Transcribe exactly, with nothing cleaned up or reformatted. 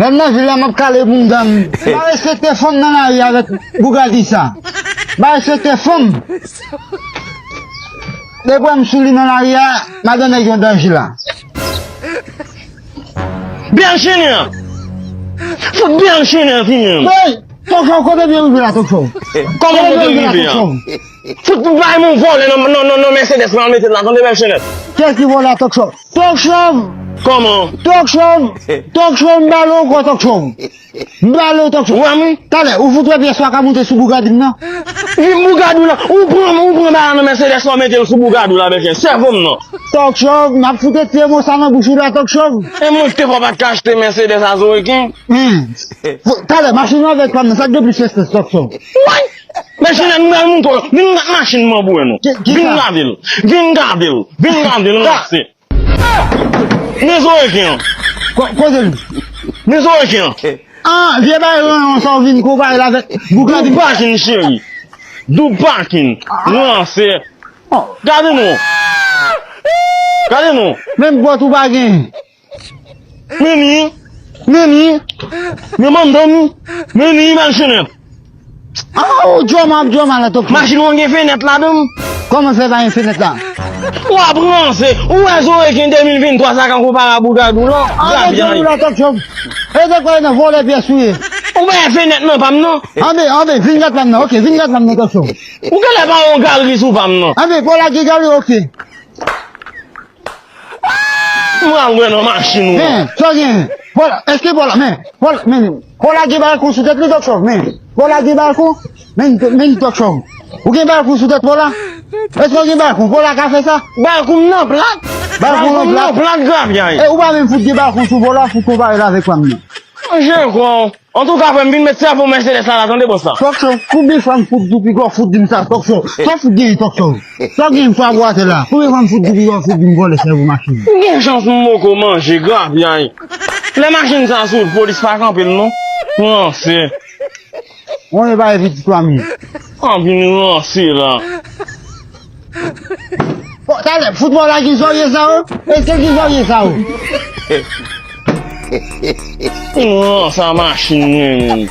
Lè m nan vil la, m ap kale bounda m. M pa respekte fanm nan lari avèk bougadi sa. M pa respekte fanm. Depi m sou li nan lari a, madan nèg yon danje la. Bèl chenè! Fout bèl chenè fini! Hey! Tòk Show, kote byen rive la, Tòk Show? Kòman kote byen rive a? Fout bay moun vòlè nan, nan, nan, nan Mercedes la, mete la, tande bèl chenè. Kiyès ki vòlè a, Tòk Show? Tòk Show! Kòman? Tòk Show! Tòk Show, m ba l ankò, Tòk Show! M ba l ankò, Tòk Show! Ou wè m? Talè, ou fout wè pyès ou a ka moute sou bougadi m nan? Wi, bougadi w la, ou pran, ou pran bagay nan Mercedes la, ou mete l sou bougadi w la, bèl chenè, sèvo m non! Tòk Show, m ap fout retire mo sa nan bouch ou la, Tòk Show! E mwen te fò pa t ka achte Mercedes a Zorekin? Hmm. Talè, machin nan avèk pa m nan, sa k gen plis estrès, Tòk Show? Woy! Men Jeanette, m pral montre w. Vin gad machin mwen pou wè non. Ki, ki sa? Vin gade l. Vin gade l. Vin gade l, ranse. Men Zorekin an. Ko-, kote l? Men Zorekin an. Ah, vye bay ranyon sa w vin konpare l avèk bougadi. Doub pakin, cheri. Doub pakin. Ranse. Oh. Gade non. Gade non. Menm pòt ou pa gen. Men ni, men ni, men mandanm, men ni, men Jeanette. Ah, ou djòmal, djòmal la, Tòk Show. Machin ou an gen fenèt ladan l? Kòman fè pa gen fenèt la? W ap ranse, ou wè Zorekin de mil venntwa sa ka konpare a bougadi w la? Ah, grapyay. Djòmal la, Tòk Show. E de kwè nan vòlè pyès ou ye? Ou wè fenèt nan pa m nan? Anben, anben, vin gad pa m nan, ok, vin gad pa m nan, Tòk Show. Ou genlè pa yon galri sou pa m nan? Anben, pou lage galri, ok. Mwen al wè nan machin ou an. Men, sa w gen? Vòlè, èske vòlè, men, vòlè, men, vòlè gen balkon sou tèt li, Tòk Show, men, vòlè gen balkon, men, men, Tòk Show. Ou gen balkon sou tèt vòlè? Èske w gen balkon? Vòlè ka fè sa? Balkon m nan plat. Balkon w nan plat? Balkon m nan plat, grapyay. E ou pa menm fout gen balkon sou vòlè, fout konpare l avèk pa m nan. Manje kò w. Antouka, frè m, vin met sèvo Mercedes la, la, tande bòs la. Tòk Show, konbyen fwa m fout di w piga w fout di m sa, Tòk Show? Sa w fout genyen, Tòk Show? Sa w genyen m frape w atè la? Konbyen fwa m fout di w piga w fout di m vòlè sèvo machin? M gen chans m poko manje, grapyay. Lè machin sa sou wout, polis pa kanpe l non. Ranse. Mwen pa evite twa minit. An vin ranse la. Bon, talè, foutbòl la gen zòrye sa yo? Èske gen zòrye sa yo? Nan sa machin mwen menm.